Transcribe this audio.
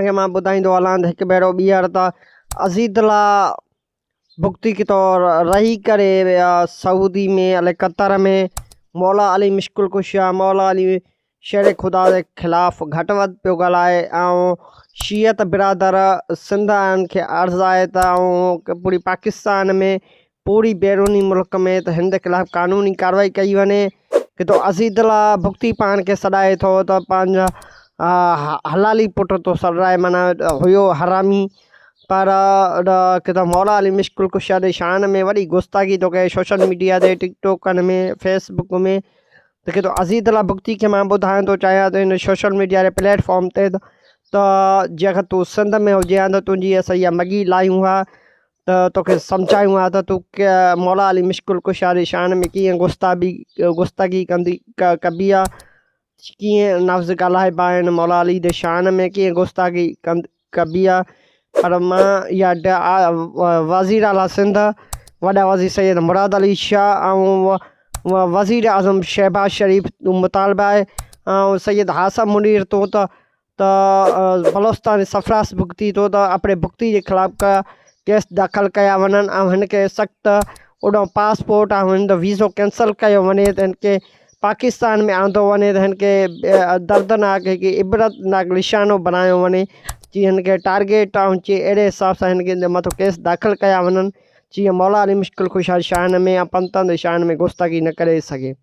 کي مان ٻڌائيندو هلان ته هڪ ڀيرو ٻيهر ته عزيز الله بگٽي ڪٿو رهي ڪري سعودي ۾ الائي قطر ۾ مولا علي مشڪل ڪشا مولا علي شير خدا جي خلاف گهٽ وڌ پيو ڳالهائي ۽ شيعت برادر سنڌ وارن کي عرض آهي ته ۽ پوري پاڪستان ۾ پوري بيروني ملڪ ۾ ته هن جي خلاف قانوني ڪارروائي ڪئي وڃي ڪٿو عزيز الله بگٽي پاڻ کي سڏائي ٿو ته پنهنجا حلالي پٽ ٿو سڏرائي معنيٰ هيو حرامي پر ڪٿان مولا علي مشڪل ڪشا جي شان ۾ وڏي گستاخي ٿو ڪري سوشل ميڊيا تي ٽڪ ٽوڪن ۾ فيس بڪ ۾ ته ڪٿو عزيز الله بگٽي کي مان ٻڌائڻ ٿو چاهيان ته هن سوشل ميڊيا جي پليٽ فارم تي ته جيڪر تون سنڌ ۾ هجين ها ته تنهنجي اسان اها مڳي لاهيون ها ته توکي سمجهايون ها ته تون مولا علي مشڪل ڪشا جي شان ۾ ڪيئن گستابي گستاخي ڪندي ڪبي آهي ڪيئن لفظ ڳالهائبا آهن مولا علي جي شان ۾ ڪيئن گستاخي ڪبي آ پر مان اها وزير اعليٰ سنڌ وڏا وزير سيد مراد علي شاهه ۽ وزير اعظم شهباز شريف مطالبه آهي ۽ سيد عاصم منير تون ته ته بلوچستان جي سرفراز بگٽي ٿو ته اپڻي بگٽي جي خلاف ڪيس داخل ڪيا وڃن ۽ هن کي سخت اوڏانهن پاسپورٽ ۽ هن جو ويزو ڪينسل ڪيو وڃي ته هن کي پاڪستان ۾ آندو وڃي ته هن کي دردناڪ هڪ عبرتناڪ نشانو بڻايو وڃي جيئن هن کي ٽارگيٽ ۽ جيئن اهڙي حساب سان هن کي مٿو ڪيس داخل ڪيا وڃن جيئن مولا علي مشڪل ڪشا شان ۾ يا پنتن جي شان ۾ گستاخي نه ڪري سگهي.